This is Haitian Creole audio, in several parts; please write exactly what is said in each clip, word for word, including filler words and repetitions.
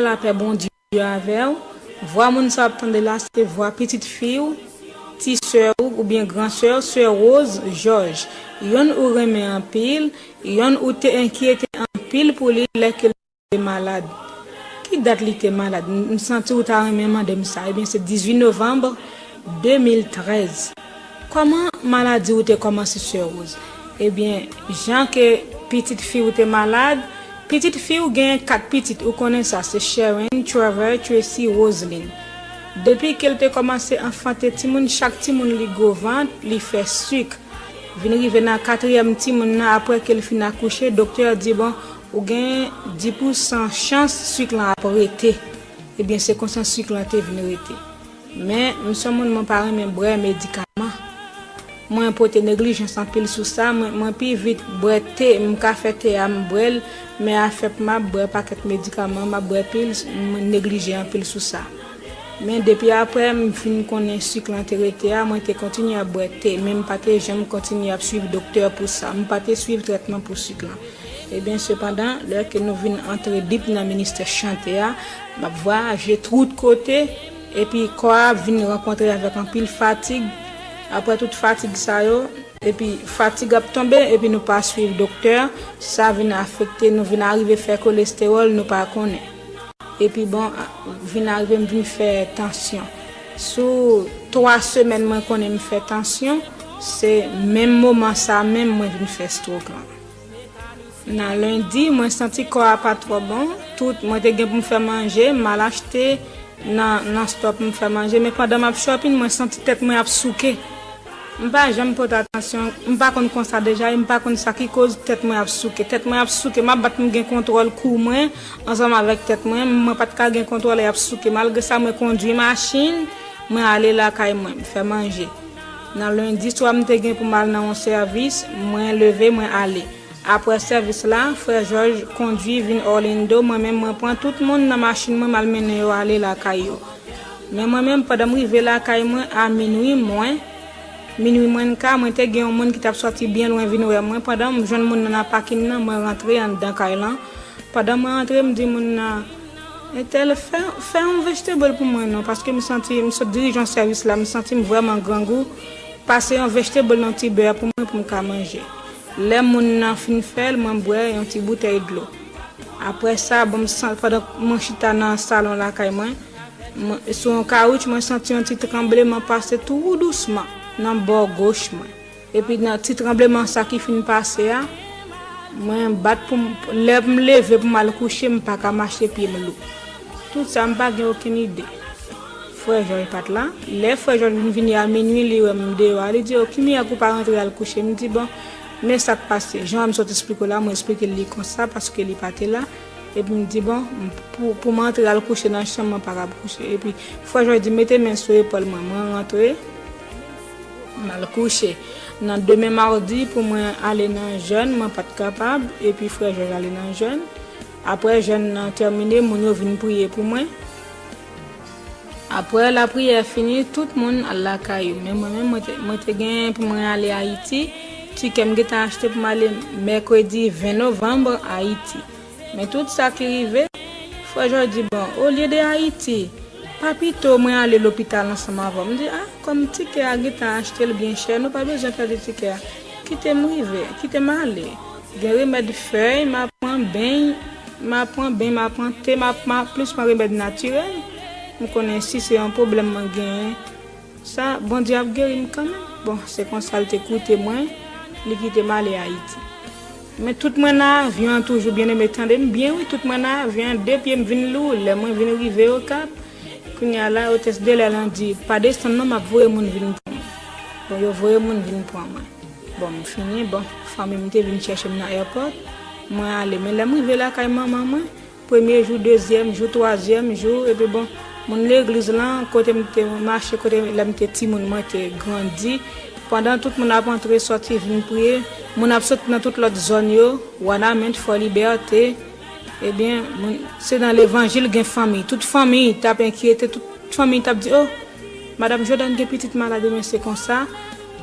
lapè Bondye avè w. Vwa moun sa w ap tande la, se vwa pitit fi w, ti sè w oubyen gran sè w, sè Rose Georges. Yonn ou renmen anpil, yonn ou te enkyete anpil pou li lè ke l te malad. Ki dat li te malad? M, m santi w ta renmen mande m sa. Ebyen, se dizuit novanm de mil trèz. Kòman maladi w te kòmanse, sè Rose? Ebyen, jan ke pitit fi w te malad, pitit fi w genyen kat pitit, ou konnen sa, se Sharon, Trevor, Tracy, Roseline. Depi ke l te kòmanse anfante timoun, chak timoun li gwo vant, li fè sik. Vin rive nan katriyèm timoun nan, apre ke l fin akouche, doktè a di, bon, ou gen dis pousan chans sik lan ap rete. Ebyen, se konsa sik lan te vin rete. Men, m se yon moun, mwen pa renmen bwè medikaman. Mwen pote neglijans anpil sou sa, mwen, mwen pi vit bwè te, m ka fè te a, m bwè l, men afè pou m ap bwè pakèt medikaman, m ap bwè pil, mwen neglije anpil sou sa. Men depi apre m fin konnen sik lan te rete a, mwen te kontinye ap bwè te, men m pa te janm kontinye ap swiv doktè pou sa. M pa te swiv trètman pou sik lan. Ebyen, sepandan, lè ke nou vin antre deep nan ministè chante a, m ap vwayaje tout kote, epi kò a vin rankontre avèk anpil fatig. Apre tout fatig sa yo, epi fatig ap tonbe, epi nou pa swiv doktè, sa vin afekte nou, vin arive fè kolestewòl, nou pa konnen. Epi bon, vin arive m vin fè tansyon. Sou twa semèn mwen konnen m fè tansyon, se menm moman sa menm mwen vin fè stroke lan. Nan lendi, mwen santi kò a pa twò bon. Tout, mwen te gen pou m fè manje, m al achte nan, nan stò pou m fè manje. Men pandan m ap shopping, mwen santi tèt mwen ap souke. M pa janm pote atansyon, m pa konn konsa deja, e m pa konn sa ki koz tèt mwen ap souke. Tèt mwen ap souke, m ap bat pou m gen kontwòl kou mwen, ansanm avèk tèt mwen, mwen pa t ka gen kontwòl, e ap souke. Malgre sa, mwen kondwi machin, mwen ale lakay mwen, m fè manje. Nan lendi swa, m te gen pou m al nan yon sèvis, mwen leve, mwen ale. Apre sèvis la, frè Jòj kondwi vin Orlando, mwen menm mwen pran tout moun nan machin mwen, m al mennen yo ale lakay yo. Men mwen menm, pandan m rive lakay mwen a minwi mwen, minwi mwen ka, mwen te gen yon moun ki t ap sòti byen lwen vin wè mwen. Pandan m jwenn moun nan nan pakin nan, mwen rantre anndan kay lan. Pandan mwen rantre, m di moun nan, entèl, fè, fè yon vegetable pou mwen non, paske m santi, m sot dirije yon sèvis la, m santi m vrèman grangou. Pase yon vegetable nan ti bè pou mwen pou m ka manje. Lè moun nan fin fè l, mwen bwè yon ti boutèy dlo. Apre sa, bon, m san-, pandan mwen chita nan salon lakay mwen, mwen, sou yon kawoutch, mwen santi yon ti tranbleman pase tou dousman nan bò goch mwen. Epi nan ti tranbleman sa ki fin pase a, mwen bat pou m, lè m leve pou m al kouche, m pa ka mache, pye m lou. Tout sa, m pa gen okenn ide. Frè Jòj pa t la. Lè frè Jòj vin vini a minwi, li wè m deyò a, li di, "O, ki mirak ou pa rantre al kouche?" M di, "Bon, men sa k pase." Jan m sot esplike w la, mwen esplike l li konsa, paske li pa te la. Epi m di, "Bon, pou, pou m antre al kouche nan chanm, mwen pa kab kouche." Epi frè Jòj di, "Mete men sou epòl mwen." Mwen rantre, m al kouche. Nan demen madi, pou mwen ale nan jèn, mwen pa t kapab. Epi frè Jòj ale nan jèn. Apre jèn nan tèmine, moun yo vin priye pou mwen. Apre lapriyè fini, tout moun al lakay yo. Men mwen menm, mwen te, mwen te gen pou mwen ale Ayiti. Tikè m gentan achte pou m ale mèkredi ven novanm Ayiti. Men tout sa ki rive, frè Jòj di, "Bon, olye de Ayiti, pa pito mwen ale lopital ansanm avè w?" M di, "A, kòm tikè a gentan achte l byen chè, nou pa bezwen pèdi tikè a. Kite m rive, kite m ale." Gen remèd fèy, m a pran beny, m a pran beny, m a pran te, m a, m a plis pran remèd natirèl. M konnen si se yon pwoblèm mwen genyen, sa, Bondye ap geri m kanmenm. Bon, se konsa l te koute mwen, li kite m ale Ayiti. Men tout mwen nan avyon an toujou, byeneme, tande m byen wi, tout mwen nan avyon an, de pye m vin lou, lè mwen vin rive Okap, kounye a la, otès de lè lan di, "Pa desann non, m ap voye moun vin pran mwen." Bon, yo voye moun vin pran mwen. Bon, m fini, bon, fanmi m te vin chèche m nan airport, mwen ale. Men lè m rive lakay manman mwen, premye jou, dezyèm jou, twazyèm jou, epi bon, moun legliz lan, kote m te mache, kote lè m te timoun, mwen te grandi. Pandan tout moun ap antre, sòti, vin priye, moun ap sot nan tout lòt zòn yo, Wanament, Fò Libète, ebyen, moun, se nan levanjil gen fanmi. Tout fanmi t ap enkyete, tout fanmi t ap di, "O, madanm Jordan gen pitit malad," men se konsa.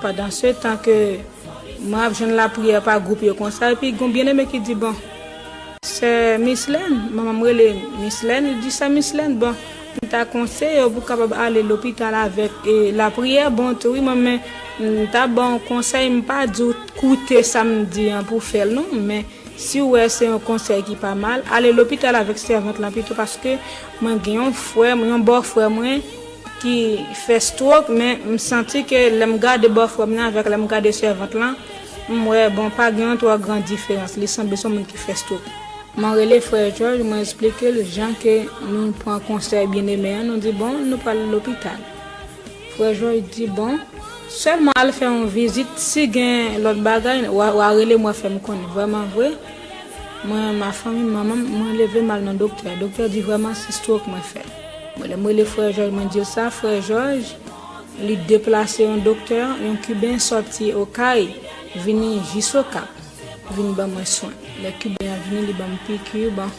Pandan se tan ke mwen ap jwenn lapriyè pa gwoup yo konsa, epi gon byeneme ki di, "Bon, Sè Mislèn, manman m rele Mislèn, li di, "Sè Mislèn, bon, m ta konseye w pou w kapab ale lopital avèk, e, lapriyè." Bon, tou, wi, mwen, men, m ta ba w konsèy, m pa di w koute sa m di an pou w fè l, non, men si w wè se yon konsèy ki pa mal, ale lopital avèk sèvant lan pito, paske mwen gen yon frè, yon bòfrè mwen ki fè stroke, men m santi ke lè m gade bòfrè m nan avèk lè m gade sèvant lan, m wè, bon, pa gen yon twò gran diferans. Li sanble se yon moun ki fè stroke. Mwen rele frè Jòj, mwen eksplike l jan ke nou pran konsèy byeneme an, nou di, "Bon, nou pral lopital." Frè Jòj di, "Bon, sèlman al fè yon vizit, si gen lòt bagay, w a, w a rele m, w a fè m konnen." Vrèman vre, mwen, ma fanmi, manman m, mwen leve m al nan doktè. Doktè di, "Vrèman, se stroke mwen fè." Mwen, lè m rele frè Jòj, mwen di l sa, frè Jòj, li deplase yon doktè, yon Kiben sòti Okay, vini jis Okap, vin ban mwen swen. Lè Kiben an vini, li ban m piki, bon,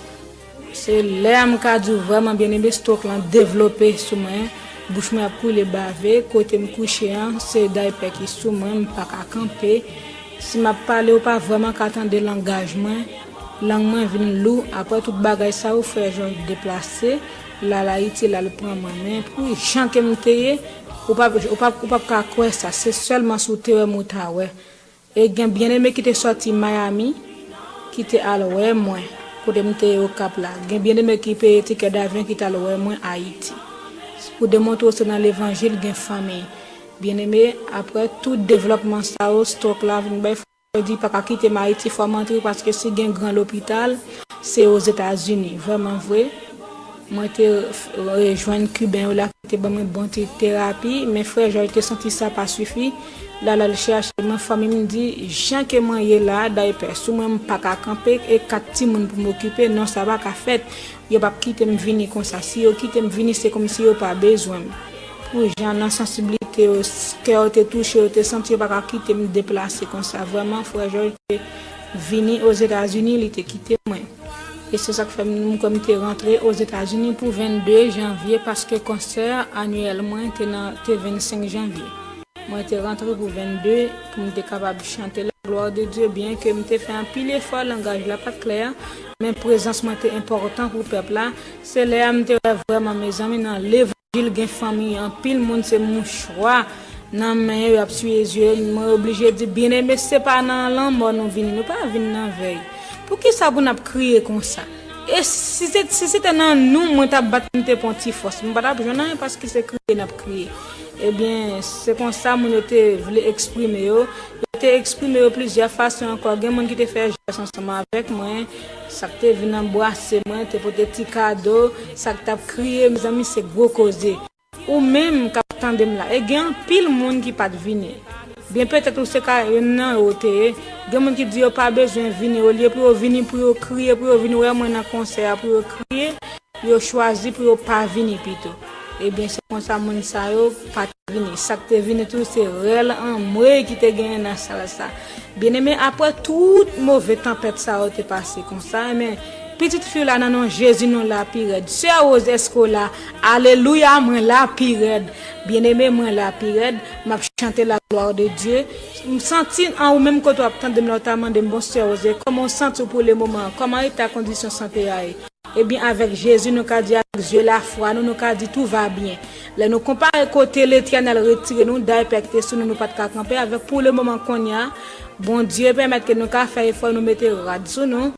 se lè a m ka di w vrèman byeneme, stroke lan devlope sou mwen, bouch mwen ap koule bave, kote m kouche an, se daypè ki sou mwen, m pa ka kanpe. Si m ap pale, ou pa vrèman ka tande langaj mwen, lang mwen vin lou, apre tout bagay sa yo, frè Jòj deplase, l al Ayiti, l al pran mwen. Men pou jan ke m te ye, ou p ap, ou p ap, ou p ap ka kwè sa, se sèlman si w te wè m ou ta wè. E gen byeneme ki te sòti Miami, ki te al wè mwen, kote m te ye Okap la. Gen byeneme ki peye tikè davyon ki t al wè mwen Ayiti. Pou demontre w se nan levanjil gen fanmi. Byeneme, apre tout devlòpman sa yo, stroke la vin bay fò di pa ka kite m Ayiti, fò m antre, paske si gen gran lopital, se Ozetazini. Vrèman vre, mwen te, e, jwenn Kiben yo la ki te ban mwen bon ti terapi, men frè Jòj te santi sa pa sifi. L al al chache mwen, fanmi m di, jan ke mwen ye la, daypè sou mwen, m pa ka kanpe, e kat timoun pou m okipe, non, sa pa ka fèt. Yo p ap kite m vini konsa. Si yo kite m vini, se kòmsi yo pa bezwen m. Pou jan nan sansiblite yo, s-, kè yo te touche, yo te santi yo pa ka kite m deplase konsa. Vrèman, frè Jòj te vini Ozetazini, li te kite mwen. E se sa k fè m, m kwè m te rantre Ozetazini pou vennde janvye, paske konsè anyèl mwen te nan, te vennsenk janvye. Mwen te rantre pou vennde, pou m te kapab chante la gloire de Dieu, byen ke m te fè anpil efò, langaj la pa t klè, men prezans mwen te enpòtan pou pèp la. Se lè a m te wè vrèman, mezanmi, nan levanjil gen fanmi, anpil moun se mouchwa nan men yo, y ap siye zye yo. Mwen oblije di, byeneme, se pa nan lanmò nou vini, nou pa vin nan vèy. Poukisa pou n ap kriye konsa? E si se, si se te nan nou, mwen t ap bat, m te pran ti fòs. M pa t ap jwenn anyen paske se kriye n ap kriye. Ebyen, se konsa moun yo te vle eksprime yo. Yo te eksprime yo plizyè fason ankò. Gen moun ki te fè jès ansanm avèk mwen. Sa k te vin anbrase mwen, te pote ti kado. Sa k t ap kriye, mezanmi, se gwo koze. Ou menm k ap tande m la, e gen anpil moun ki pa t vini. Byen petèt ou se ka youn nan yo te ye. Gen moun ki di yo pa bezwen vini, olye pou yo vini, pou yo kriye, pou yo vin wè mwen nan konsè a, pou yo kriye, yo chwazi pou yo pa vini pito. Ebyen, se konsa moun sa yo pa t vini. Sa k te vini tou, se rèl anmwey ki te genyen nan sal sa. Byeneme, apre tout move tanpèt sa yo te pase konsa, men pitit fi w la nan non Jezi nou la pi rèd. Sè Rose, èske w la? Alelouya, mwen la pi rèd. Byeneme, mwen la pi rèd. M ap chante la gloire de Dieu. M santi an ou menm kote w ap tande m la, w ta mande m, "Bon, Sè Rose, kòman w santi w pou le moman an? Kòman eta kondisyon sante a ye?" Ebyen, avèk Jezi, nou ka di, avèk zye lafwa nou, nou ka di, "Tout va bien." Lè nou konpare kote Letènèl retire nou, daypè ki te sou nou, nou pa t ka kanpe avèk pou le moman kounye a, Bondye pèmèt ke nou ka fè efò, nou mete rad sou nou.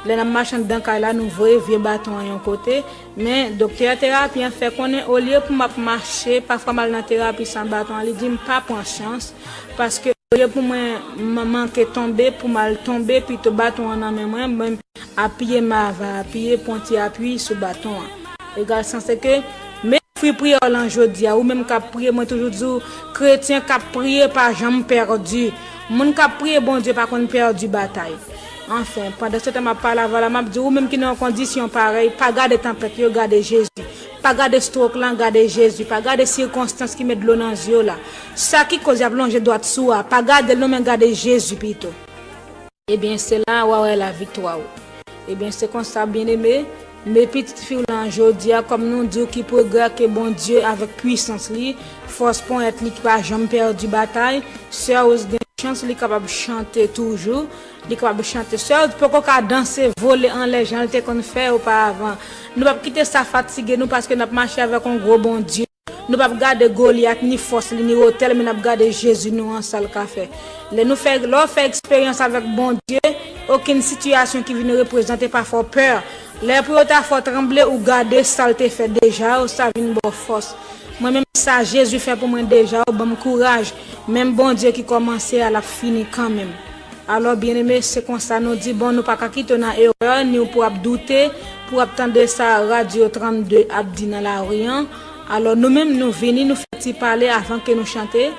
Lè n ap mache anndan kay la, nou voye vye baton an yon kote. Men, doktè terapi an fè konnen, olye pou m ap mache, pafwa m al nan terapi san baton an, li di m pa pran chans, paske olye pou mwen man-, manke tonbe, pou m al tonbe, pito baton an nan men mwen, mwen apiye m ava apiye, pran ti apui sou baton an. Egal sa, se ke, men fwi priyè w lan jodi a, ou menm k ap priye, mwen toujou di w, kretyen k ap priye pa janm pèdi. Moun k ap priye Bondye pa konn pèdi batay. Anfen, pandan se tan m ap pale avè w la, m ap di, ou menm ki nan yon kondisyon parèy, pa gade tanpèt yo, gade Jezi. Pa gade stroke lan, gade Jezi. Pa gade sikonstans ki met dlo nan zye w la. Sa ki koz y ap lonje dwat sou a, pa gade l non, men gade Jezi pito. Ebyen, se la w a wè laviktwa w. Ebyen, se konsa, byeneme, men pitit fi w lan jodi a, kòm nou di w ki pwogrè ke Bondye avèk pwisans li, fòs ponyèt li ki pa janm pèdi batay, sè Rose gen chans, li kapab chante toujou, li kapab chante. Sè w poko ka danse, vole anlè jan l te konn fè oparavan. Nou p ap kite sa fatige nou paske n ap mache avèk yon gwo Bondye. Nou p ap gade Golyat, ni fòs li, ni wotè l, men n ap gade Jezi nou an, sa l ka fè. Lè nou fè, lè w fè eksperyans avèk Bondye, okenn sitiyasyon ki vin reprezante pa fè w pè. Lè pou yo ta fè w tranble, ou gade sa l te fè deja, ou sa vin ba w fòs. Mwen menm sa Jezi fè pou mwen deja, ou ban m kouraj. Menm Bondye ki kòmanse a, l ap fini kanmenm. Alò, byeneme, se konsa nou di, bon, nou pa ka kite w nan erè, ni w pou ap doute, pou ap tande sa Radyo trannde ap di nan lari an. Alò, nou menm, nou vini, nou fè ti pale avan ke nou chante.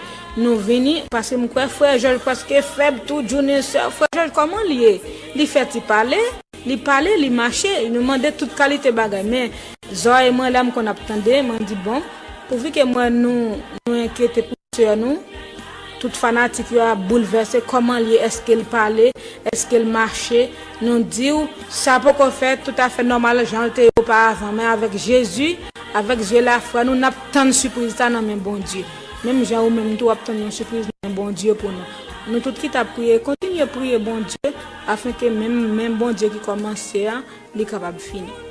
Nou vini, paske m kwè frè Jòj prèske fèb tou, jounen sè. Frè Jòj, kòman l ye? Li fè ti pale, li pale, li mache, nou mande tout kalite bagay. Men, zòrèy mwen la, m konn ap tande, mwen di, bon, pouvi ke mwen nou, nou enkyete pou sè nou, tout fanatik yo ap boulvèse, kòman l ye, èske l pale, èske l mache, nou di w, sa poko fèt toutafè nòmal jan l te ye oparavan, men avèk Jezi, avèk zye lafwa nou, n ap tann sipriz sa nan men Bondye. Menm jan ou menm tou w ap tann yon sipriz nan men Bondye pou nou. Nou tout ki t ap priye, kontinye priye Bondye, afenke menm, menm Bondye ki kòmanse a, li kapab fini.